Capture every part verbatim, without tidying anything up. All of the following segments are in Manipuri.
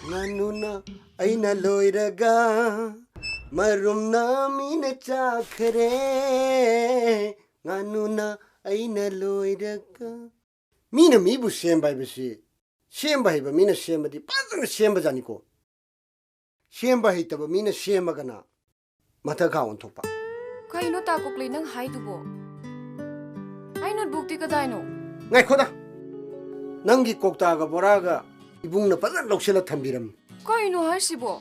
ꯉꯥꯅꯨꯅ ꯑꯩꯅ ꯂꯣꯏꯔꯒ ꯃꯔꯨꯝꯅ ꯃꯤꯅ ꯆꯥꯈ꯭ꯔꯦ꯫ ꯉꯥꯅꯨꯅ ꯑꯩꯅ ꯂꯣꯏꯔꯒ꯫ ꯃꯤꯅ ꯃꯤꯕꯨ ꯁꯦꯝꯕ ꯍꯥꯏꯕꯁꯤ ꯁꯦꯝꯕ ꯍꯩꯕ ꯃꯤꯅ ꯁꯦꯝꯕꯗꯤ ꯐꯖꯅ ꯁꯦꯝꯕꯖꯥꯠꯅꯤꯀꯣ꯫ ꯁꯦꯝꯕ ꯍꯩꯇꯕ ꯃꯤꯅ ꯁꯦꯝꯃꯒꯅ ꯃꯊꯛꯈꯥ ꯑꯣꯟꯊꯣꯛꯄ꯫ ꯀꯩꯅꯣ ꯇꯥ ꯀꯣꯛꯂꯩ ꯅꯪ ꯍꯥꯏꯗꯨꯕꯣ? ꯑꯩ ꯅꯣꯠꯕꯨꯛꯇꯤ ꯀꯗꯥꯏꯅꯣ? ꯉꯥꯏꯈꯣꯗ, ꯅꯪꯒꯤ ꯀꯧꯇꯥꯒ ꯕꯣꯔꯥꯒ ꯏꯕꯨꯡꯅ ꯐꯖꯅ ꯂꯧꯁꯤꯜꯂ ꯊꯝꯕꯤꯔꯝꯃꯤ꯫ ꯀꯩꯅꯣ ꯍꯥꯏꯁꯤꯕꯣ?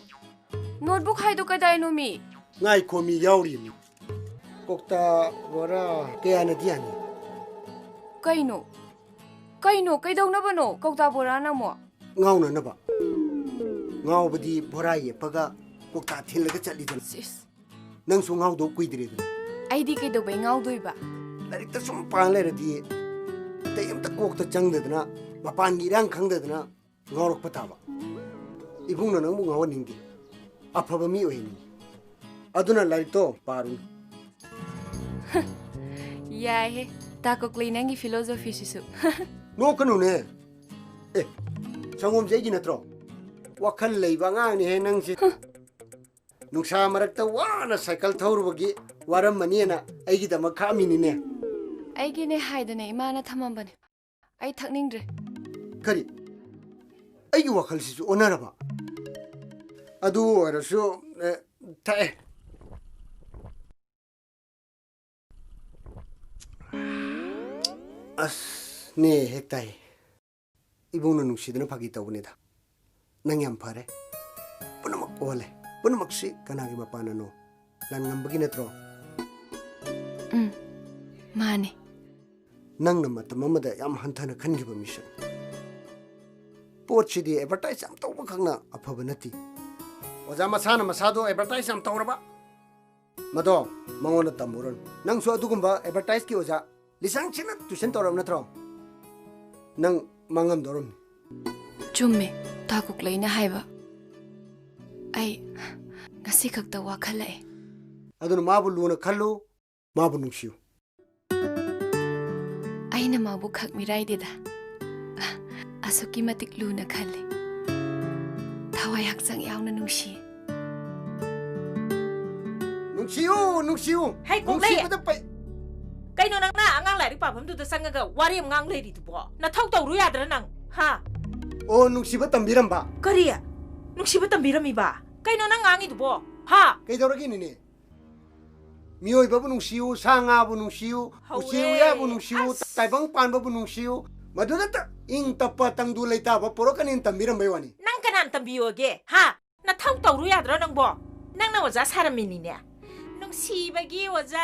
ꯅꯣꯠꯕꯨꯛ ꯍꯥꯏꯗꯣ ꯀꯗꯥꯏꯅꯣ ꯃꯤ? ꯉꯥꯏꯈꯣ, ꯃꯤ ꯌꯥꯎꯔꯤ ꯃꯤ꯫ ꯀꯧꯇꯥ ꯕꯣꯔꯥ ꯀꯌꯥꯅꯗꯤ ꯌꯥꯅꯤ? ꯀꯩꯅꯣ? ꯀꯩꯅꯣ? ꯀꯩꯗꯧꯅꯕꯅꯣ ꯀꯧꯇꯥ ꯕꯣꯔꯥꯅ ꯑꯃꯨꯛ? ꯉꯥꯎꯅꯅꯕ꯫ ꯉꯥꯎꯕꯗꯤ ꯕꯣꯔꯥ ꯌꯦꯞꯄꯒ ꯀꯧꯇꯥ ꯊꯤꯜꯂꯒ ꯆꯠꯂꯤꯗꯅ꯫ ꯁꯤꯁ꯫ ꯅꯪꯁꯨ ꯉꯥꯎꯗꯧ ꯀꯨꯏꯗ꯭ꯔꯦꯗꯅ꯫ ꯑꯩꯗꯤ ꯀꯩꯗꯧꯕꯩ ꯉꯥꯎꯗꯣꯏꯕ? ꯂꯥꯏꯔꯤꯛꯇ ꯁꯨꯝ ꯄꯥ ꯂꯩꯔꯗꯤ ꯑꯇꯩ ꯑꯝꯇ ꯀꯣꯛꯇ ꯆꯪꯗꯗꯅ, ꯃꯄꯥꯟꯒꯤ ꯏꯔꯥꯡ ꯈꯪꯗꯗꯅ ꯉꯥꯎꯔꯛꯄ ꯇꯥꯕ꯫ ꯏꯕꯨꯡꯅ ꯅꯪꯕꯨ ꯉꯥꯎꯍꯟꯅꯤꯡꯗꯦ꯫ ꯑꯐꯕ ꯃꯤ ꯑꯣꯏꯍꯟꯅꯤꯡꯉꯤ꯫ ꯑꯗꯨꯅ ꯂꯥꯏꯔꯤꯛꯇꯣ ꯄꯥꯔꯨꯅꯨ꯫ ꯌꯥꯏꯍꯦ, ꯇꯥ ꯀꯣꯛꯂꯩ ꯅꯪꯒꯤ ꯐꯤꯂꯣꯖꯣꯐꯤꯁꯤꯁꯨ꯫ ꯅꯣꯛꯀꯅꯨꯅꯦ꯫ ꯑꯦ, ꯁꯪꯒꯣꯝꯁꯦ ꯑꯩꯒꯤ ꯅꯠꯇ꯭ꯔꯣ? ꯋꯥꯈꯜ ꯂꯩꯕ ꯑꯉꯥꯡꯅꯤꯍꯦ ꯅꯪꯁꯦ꯫ ꯅꯨꯡꯁꯥ ꯃꯔꯛꯇ ꯋꯥꯅ ꯁꯥꯏꯀꯜ ꯊꯧꯔꯨꯕꯒꯤ ꯋꯥꯔꯝꯃꯅꯤꯅ ꯑꯩꯒꯤꯗꯃꯛ ꯈꯥꯛꯑꯝꯃꯤꯅꯤꯅꯦ꯫ ꯑꯩꯒꯤꯅꯦ ꯍꯥꯏꯗꯅ ꯏꯃꯥꯅ ꯊꯝꯃꯝꯕꯅꯦ꯫ ꯑꯩ ꯊꯛꯅꯤꯡꯗ꯭ꯔꯦ꯫ ꯀꯔꯤ? ꯑꯩꯒꯤ ꯋꯥꯈꯜꯁꯤꯁꯨ ꯑꯣꯟꯅꯔꯕ? ꯑꯗꯨ ꯑꯣꯏꯔꯁꯨ, ꯑꯦ, ꯊꯛꯑꯦ꯫ ꯑꯁ, ꯅꯦ ꯍꯦꯛ ꯇꯥꯏ꯫ ꯏꯕꯨꯡꯅ ꯅꯨꯡꯁꯤꯗꯅ ꯐꯥꯒꯤ ꯇꯧꯕꯅꯤꯗ꯫ ꯅꯪ ꯌꯥꯝ ꯐꯔꯦ꯫ ꯄꯨꯝꯅꯃꯛ ꯑꯣꯍꯜꯂꯦ꯫ ꯄꯨꯝꯅꯃꯛꯁꯤ ꯀꯅꯥꯒꯤ ꯃꯄꯥꯟꯅꯅꯣ? ꯂꯥꯟ ꯉꯝꯕꯒꯤ ꯅꯠꯇ꯭ꯔꯣ? ꯎꯝ, ꯃꯥꯅꯦ꯫ ꯅꯪꯅ ꯃꯇꯝ ꯑꯃꯗ ꯌꯥꯝ ꯍꯟꯊꯅ ꯈꯟꯈꯤꯕ ꯃꯤꯁꯛ꯫ ꯄꯣꯠꯁꯤꯗꯤ ꯑꯦꯗꯚꯔꯇꯥꯏꯁ ꯌꯥꯝ ꯇꯧꯕ ꯈꯛꯅ ꯑꯐꯕ ꯅꯠꯇꯦ꯫ ꯑꯣꯖꯥ ꯃꯁꯥꯅ ꯃꯁꯥꯗꯣ ꯑꯦꯗꯚꯔꯇꯥꯏꯁ ꯌꯥꯝ ꯇꯧꯔꯕ꯫ ꯃꯗꯣ ꯃꯉꯣꯟꯗ ꯇꯝꯃꯨꯔꯅꯨ꯫ ꯅꯪꯁꯨ ꯑꯗꯨꯒꯨꯝꯕ ꯑꯦꯗꯚꯔꯇꯥꯏꯁꯀꯤ ꯑꯣꯖꯥ ꯂꯤꯁꯥꯡ ꯁꯤꯠꯅ ꯇꯨꯏꯁꯟ ꯇꯧꯔꯕ ꯅꯠꯇ꯭ꯔꯣ? ꯅꯪ ꯃꯥꯡꯉꯝꯗꯧꯔꯝꯅꯤ꯫ ꯆꯨꯝꯃꯦ, ꯇꯥ ꯀꯣꯛꯂꯩꯅ ꯍꯥꯏꯕ꯫ ꯑꯩ ꯉꯁꯤ ꯈꯛꯇ ꯋꯥꯈꯜꯂꯛꯑꯦ꯫ ꯑꯗꯨꯅ ꯃꯥꯕꯨ ꯂꯨꯅ ꯈꯜꯂꯨ, ꯃꯥꯕꯨ ꯅꯨꯡꯁꯤꯌꯨ꯫ ꯑꯩꯅ ꯃꯥꯕꯨ ꯈꯛ ꯃꯤꯔꯥꯏꯗꯦꯗ꯫ ꯑꯁꯨꯛꯀꯤ ꯃꯇꯤꯛ ꯂꯨꯅ ꯈꯜꯂꯤ꯫ ꯊꯋꯥꯏ ꯍꯛꯆꯥꯡ ꯌꯥꯎꯅ ꯅꯨꯡꯁꯤ꯫ ꯅꯨꯡꯁꯤꯌꯨ, ꯅꯨꯡꯁꯤꯌꯨ꯫ ꯍꯩ, ꯀꯣꯛꯂꯩ꯫ ꯅꯨꯡꯁꯤꯕꯗ ꯄꯩ- ꯀꯩꯅꯣ ꯅꯪꯅ ꯑꯉꯥꯡ ꯂꯥꯏꯔꯤꯛ ꯄꯥꯐꯝꯗꯨꯗ ꯆꯪꯉꯒ ꯋꯥꯔꯤ ꯑꯃ ꯉꯥꯡ ꯂꯩꯔꯤꯗꯨꯕꯣ? ꯅꯊꯧ ꯇꯧꯔꯨ ꯌꯥꯗ꯭ꯔꯥ ꯅꯪ? ꯍꯥ? ꯑꯣ, ꯅꯨꯡꯁꯤꯕ ꯇꯝꯕꯤꯔꯝꯕ? ꯀꯔꯤ? ꯅꯨꯡꯁꯤꯕ ꯇꯝꯕꯤꯔꯝꯃꯤꯕ? ꯀꯩꯅꯣ ꯅꯪ ꯉꯥꯡꯉꯤꯗꯨꯕꯣ? ꯍꯥ? ꯀꯩꯗꯧꯔꯒꯦ, ꯅꯦꯅꯦ? ꯃꯤꯑꯣꯏꯕꯕꯨ ꯅꯨꯡꯁꯤꯌꯨ, ꯁꯥ ꯉꯥꯕꯨ ꯅꯨꯡꯁꯤꯌꯨ, ꯍꯧꯔꯦ꯫ ꯎꯆꯦꯛ ꯎꯌꯥꯕꯨ ꯅꯨꯡꯁꯤꯌꯨ, ꯑꯁ꯫ ꯇꯥꯏꯕꯪ ꯄꯥꯟꯕꯕꯨ ꯅꯨꯡꯁꯤꯌꯨ, ꯃꯗꯨꯗꯇ ꯏꯪ ꯇꯞꯄ ꯇꯪꯗꯨ ꯂꯩꯇꯥꯕ ꯄꯣꯔꯛꯀꯅꯤꯅ ꯇꯝꯕꯤꯔꯝꯕꯩ ꯋꯥꯅꯤ꯫ ꯅꯪ ꯀꯅꯥꯅ ꯇꯝꯕꯤꯌꯣꯒꯦ? ꯍꯥ? ꯅꯊꯧ ꯇꯧꯔꯨ ꯌꯥꯗ꯭ꯔꯣ ꯅꯪꯕꯣ? ꯅꯪꯅ ꯑꯣꯖꯥ ꯁꯥꯔꯝꯃꯤꯅꯤꯅꯦ꯫ ꯅꯨꯡꯁꯤꯕꯒꯤ ꯑꯣꯖꯥ꯫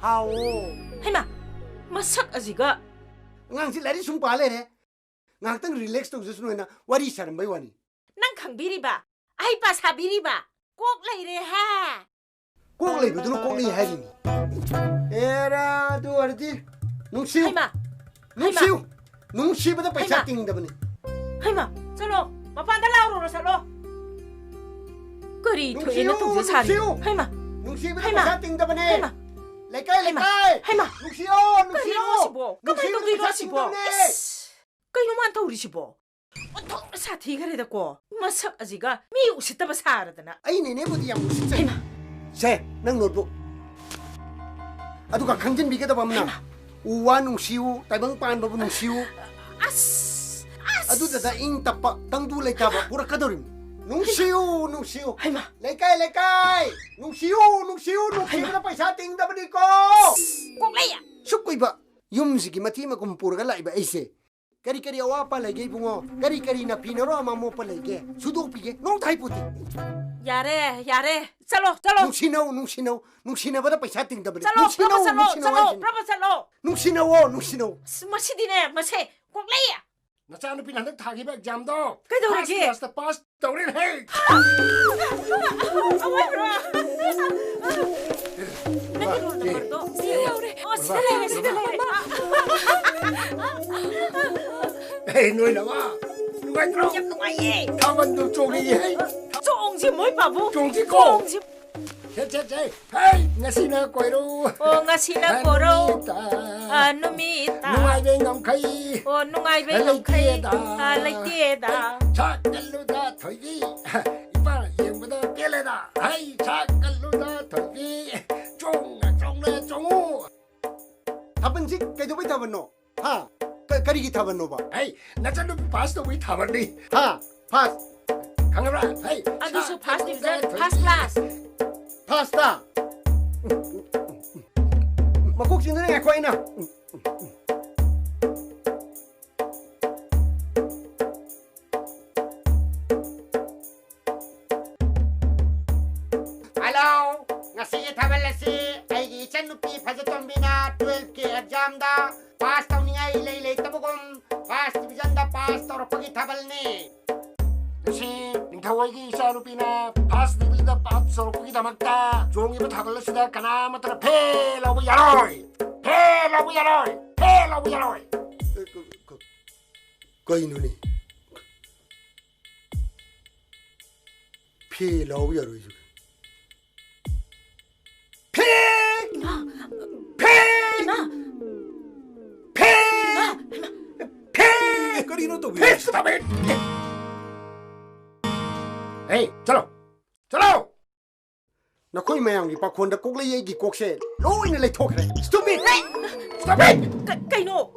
ꯍꯥꯎ꯫ ꯍꯩꯃꯥ, ꯃꯁꯛ ꯑꯁꯤꯒ꯫ ꯑꯉꯥꯡꯁꯤ ꯂꯥꯏꯔꯤꯛ ꯁꯨꯝ ꯄꯥ ꯂꯩꯔꯦ꯫ ꯉꯥꯏꯍꯥꯛꯇꯪ relax ꯇꯧꯖꯁꯅꯨ ꯍꯥꯏꯅ ꯋꯥꯔꯤ ꯁꯥꯔꯝꯕꯩ ꯋꯥꯅꯤ꯫ ꯅꯪ ꯈꯪꯕꯤꯔꯤꯕ? ꯑꯍꯩꯄꯥ ꯁꯥꯕꯤꯔꯤꯕ? ꯀꯣꯛ ꯂꯩꯔꯦ ꯍꯦ꯫ ꯀꯣꯛ ꯂꯩꯕꯗꯨꯅ ꯀꯣꯛ ꯂꯩ ꯍꯥꯏꯔꯤꯅꯤ꯫ ꯑꯦꯔꯥ, ꯑꯗꯨ ꯑꯣꯏꯔꯗꯤ ꯅꯨꯡꯁꯤꯌꯨ꯫ ꯍꯩꯃꯥ! ꯅꯨꯡꯁꯤꯌꯨ꯫ ꯅꯨꯡꯁꯤꯕꯗ ꯄꯩꯁꯥ ꯍꯩꯃꯥ! ꯇꯤꯡꯗꯕꯅꯤ꯫ ꯍꯩꯃꯥ! ꯆꯠꯂꯣ! ꯃꯄꯥꯟꯗ ꯂꯥꯎꯔꯨꯔꯣ ꯆꯠꯂꯣ! ꯀꯔꯤ ꯊꯣꯛꯑꯦꯅ ꯅꯨꯡꯁꯤꯌꯨ, ꯇꯧꯖ ꯁꯥꯔꯤ? ꯅꯨꯡꯁꯤꯌꯨ꯫ ꯍꯩꯃꯥ! ꯅꯨꯡꯁꯤꯕꯗ ꯍꯩꯃꯥ! ꯄꯩꯁꯥ ꯇꯤꯡꯗꯕꯅꯦ꯫ ꯍꯩꯃꯥ! ꯂꯩꯀꯥꯏ, ꯍꯩꯃꯥ! ꯂꯩꯀꯥꯏ! ꯍꯩꯃꯥ! ꯅꯨꯡꯁꯤꯌꯣ, ꯅꯨꯡꯁꯤꯌꯣ! ꯀꯔꯤꯅꯣ ꯁꯤꯕꯣ? ꯀꯃꯥꯏ ꯅꯨꯡꯁꯤꯕꯗ ꯇꯧꯗꯣꯏꯅꯣ ꯄꯩꯁꯥ ꯁꯤꯕꯣ? ꯇꯤꯡꯗꯕꯅꯦ꯫ ꯏꯁ! ꯀꯩꯅꯣ ꯃꯥꯅ ꯇꯧꯔꯤꯁꯤꯕꯣ? ꯑꯣꯟꯊꯣꯛꯅ ꯁꯥꯊꯤꯈ꯭ꯔꯦꯗꯀꯣ꯫ ꯃꯁꯛ ꯑꯁꯤꯒ ꯃꯤ ꯎꯁꯤꯠꯇꯕ ꯁꯥꯔꯗꯅ꯫ ꯑꯩ ꯅꯦꯅꯦꯕꯨꯗꯤ ꯌꯥꯝ ꯎꯁꯤꯠꯆꯩ꯫ ꯍꯩꯃꯥ! ꯁꯦ, ꯅꯪ notebook꯫ ꯑꯗꯨꯒ ꯈꯪꯖꯤꯟꯕꯤꯒꯗꯕ ꯑꯃꯅ, ꯍꯩꯃꯥ! ꯎ ꯋꯥ ꯅꯨꯡꯁꯤꯌꯨ, ꯇꯥꯏꯕꯪ ꯄꯥꯟꯕꯕꯨ ꯅꯨꯡꯁꯤꯌꯨ꯫ ꯑꯁ! ꯑꯁ! ꯑꯗꯨꯗꯇ ꯏꯪ ꯇꯞꯄ, ꯇꯪꯗꯨ ꯂꯩꯇꯥꯕ ꯄꯨꯔꯛꯀꯗꯧꯔꯤꯕꯅꯤ꯫ ꯅꯨꯡꯁꯤꯌꯨ, ꯅꯨꯡꯁꯤꯌꯨ꯫ ꯍꯩꯃꯥ! ꯂꯩꯀꯥꯏ, ꯂꯩꯀꯥꯏ! ꯅꯨꯡꯁꯤꯌꯨ, ꯅꯨꯡꯁꯤꯌꯨ, ꯅꯨꯡꯁꯤꯕꯗ ꯍꯩꯃꯥ! ꯄꯩꯁꯥ ꯇꯤꯡꯗꯕꯅꯤꯀꯣ! ꯀꯣꯛꯂꯩ! ꯁꯨꯛ ꯀꯨꯏꯕ ꯌꯨꯝꯁꯤꯒꯤ ꯃꯊꯤ ꯃꯀꯨꯝ ꯄꯨꯔꯒ ꯂꯥꯛꯏꯕ ꯑꯩꯁꯦ꯫ ꯀꯔꯤ ꯀꯔꯤ ꯑꯋꯥꯠ ꯑꯄꯥ ꯂꯩꯒꯦ, ꯏꯕꯨꯡꯉꯣ? ꯀꯔꯤ ꯀꯔꯤ ꯅꯥꯄꯤ ꯅꯔꯣ ꯑꯃ ꯃꯣꯞꯄ ꯂꯩꯒꯦ? ꯁꯨꯗꯣꯛꯄꯤꯒꯦ꯫ ꯅꯣꯡꯇ ꯍꯥꯏꯄꯣꯠꯇꯦ꯫ ꯌꯥꯔꯦ, ꯌꯥꯔꯦ꯫ ꯆꯠꯂꯣ, ꯆꯠꯂꯣ꯫ ꯅꯨꯡꯁꯤꯅꯧ, ꯅꯨꯡꯁꯤꯅꯧ꯫ ꯅꯨꯡꯁꯤꯅꯕꯗ ꯄꯩꯁꯥ ꯇꯤꯡꯗꯕꯅꯦ꯫ ꯆꯠꯂꯣ, ꯅꯨꯡꯁꯤꯅꯧ, ꯄ꯭ꯔꯚꯥ, ꯆꯠꯂꯣ, ꯅꯨꯡꯁꯤꯅꯧ ꯆꯠꯂꯣ, ꯍꯥꯏꯁꯤꯅꯤ꯫ ꯄ꯭ꯔꯚꯥ, ꯆꯠꯂꯣ꯫ ꯅꯨꯡꯁꯤꯅꯧꯋꯣ, ꯅꯨꯡꯁꯤꯅꯧ꯫ ꯑꯁ, ꯃꯁꯤꯗꯤꯅꯦ, ꯃꯁꯦ, ꯀꯣꯛꯂꯩ꯫ ꯅꯆꯥꯅꯨꯄꯤꯅ ꯍꯟꯗꯛ ꯊꯥꯈꯤꯕ examꯗꯣ ꯀꯩꯗꯧꯔꯒꯦ? First classꯇ pass ꯇꯧꯔꯦꯅꯦꯍꯦ꯫ ꯑꯋꯣꯏꯕ꯭ꯔꯣ? ꯅꯪꯒꯤ roll numberꯗꯣ ꯁꯤ ꯌꯧꯔꯦ꯫ ꯑꯣ, ꯁꯤꯗ ꯂꯩꯔꯦ, ꯁꯤꯗ ꯂꯩꯔꯦ꯫ ꯑꯦ, ꯅꯣꯏ ꯅꯋꯥ, ꯅꯨꯡꯉꯥꯏꯇ꯭ꯔꯣ? ꯌꯥꯝ ꯅꯨꯡꯉꯥꯏꯌꯦ꯫ ꯊꯥꯕꯜꯗꯨ ꯆꯣꯡꯅꯤꯡꯉꯤꯍꯦ꯫ ꯆꯣꯡꯁꯤ, ꯃꯣꯏ ꯄꯥꯕꯨꯡ꯫ ꯆꯣꯡꯁꯤꯀꯣ꯫ ꯆꯣꯡꯁꯤ꯫ ꯁꯦ, ꯁꯦ, ꯁꯦ꯫ ꯍꯦ, ꯉꯁꯤꯅ ꯀꯣꯏꯔꯣ꯫ ꯑꯣ, ꯉꯁꯤꯅ ꯀꯣꯏꯔꯣ꯫ ꯅꯨꯃꯤꯠꯇ꯫ ꯑ, ꯅꯨꯃꯤꯠꯇ꯫ ꯅꯨꯡꯉꯥꯏꯕꯩ ꯉꯝꯈꯩ꯫ ꯑꯣ, ꯅꯨꯡꯉꯥꯏꯕꯩ ꯉꯝꯈꯩ꯫ ꯂꯩꯇꯦꯗ꯫ ꯑ, ꯂꯩꯇꯦꯗ꯫ ꯊꯥꯛꯀꯜꯂꯨꯗ ꯊꯣꯏꯕꯤ, ꯏꯄꯥ ꯌꯦꯡꯕꯗ ꯄꯦꯜꯂꯦꯗ꯫ ꯍꯩ, ꯊꯥꯛꯀꯜꯂꯨꯗ ꯊꯣꯏꯕꯤ, ꯆꯣꯡꯅ ꯆꯣꯡꯅ ꯆꯣꯡꯉꯨ꯫ ꯊꯥꯕꯜꯁꯤ ꯀꯩꯗꯧꯕꯩ ꯊꯥꯕꯜꯅꯣ? ꯍꯥ? ꯀ-, ꯀꯔꯤꯒꯤ ꯊꯥꯕꯜꯅꯣꯕ? ꯍꯩ, ꯅꯆꯟꯅꯨꯄꯤ ꯄꯥꯁ ꯇꯧꯕꯩ ꯊꯥꯕꯜꯅꯤ꯫ ꯍꯥ? ꯄꯥꯁ? ꯈꯪꯉꯕ꯭ꯔꯥ? ꯍꯩ, ꯑꯗꯨꯁꯨ ꯊꯥꯛ first division, ꯊꯣꯏꯕꯤ꯫ First class꯫ ꯐꯥꯁꯇ? ꯃꯀꯣꯛ ꯆꯤꯡꯗꯨꯅ ꯉꯥꯏꯈꯣ ꯑꯩꯅ꯫ ꯍꯜꯂꯣ, ꯉꯁꯤꯒꯤ ꯊꯥꯕꯜ ꯑꯁꯤ ꯑꯩꯒꯤ ꯏꯆꯟꯅꯨꯄꯤ ꯐꯖꯇꯣꯝꯕꯤꯅ twelfth ꯀꯤ exam ꯗ ꯄꯥꯁ ꯇꯧꯅꯤꯡꯉꯥꯏ ꯏꯂꯩ ꯂꯩꯇꯕꯒꯨꯝ first division ꯗ ꯄꯥꯁ ꯇꯧꯔꯛꯄꯒꯤ ꯊꯥꯕꯜꯅꯤ꯫ ꯉꯁꯤ ꯅꯤꯡꯊꯧ ꯍꯣꯏꯒꯤ ꯏꯆꯥꯅꯨꯄꯤꯅ first division ꯗ ꯄꯥꯁ ꯇꯧꯔꯛꯄꯒꯤꯗꯃꯛꯇ ꯆꯣꯡꯉꯤꯕ ꯊꯥꯕꯜ ꯑꯁꯤꯗ ꯀꯅꯥ ꯑꯃꯠꯇꯅ ꯐꯦꯜ ꯂꯧꯕ ꯌꯥꯔꯣꯏ, ꯐꯦꯜ ꯂꯧꯕ ꯌꯥꯔꯣꯏ, ꯐꯦꯜ ꯂꯧꯕ ꯌꯥꯔꯣꯏ꯫ ꯀꯩꯅꯣꯅꯦ? ꯐꯦ ꯂꯥꯎꯕ ꯌꯥꯔꯣꯏꯁꯨ꯫ ꯐꯦ! ꯏꯃꯥ! ꯐꯦ! ꯏꯃꯥ! ꯐꯦ! ꯏꯃꯥ! ꯏꯃꯥ! ꯐꯦ! ꯀꯔꯤꯅꯣ ꯇꯧꯕꯤꯔꯤꯁꯦ? ꯐꯦ! Stop it! ꯍꯦ, ꯆꯠꯂꯣ! ꯆꯠꯂꯣ! ꯅꯈꯣꯏ ꯃꯌꯥꯝꯒꯤ ꯄꯥꯈꯣꯟꯗ ꯀꯣꯛꯂꯩ ꯑꯩꯒꯤ ꯀꯣꯛꯁꯦ ꯂꯣꯏꯅ ꯂꯩꯊꯣꯛꯈ꯭ꯔꯦ꯫ Stop it! Stop it! ꯀ-, ꯀꯩꯅꯣ?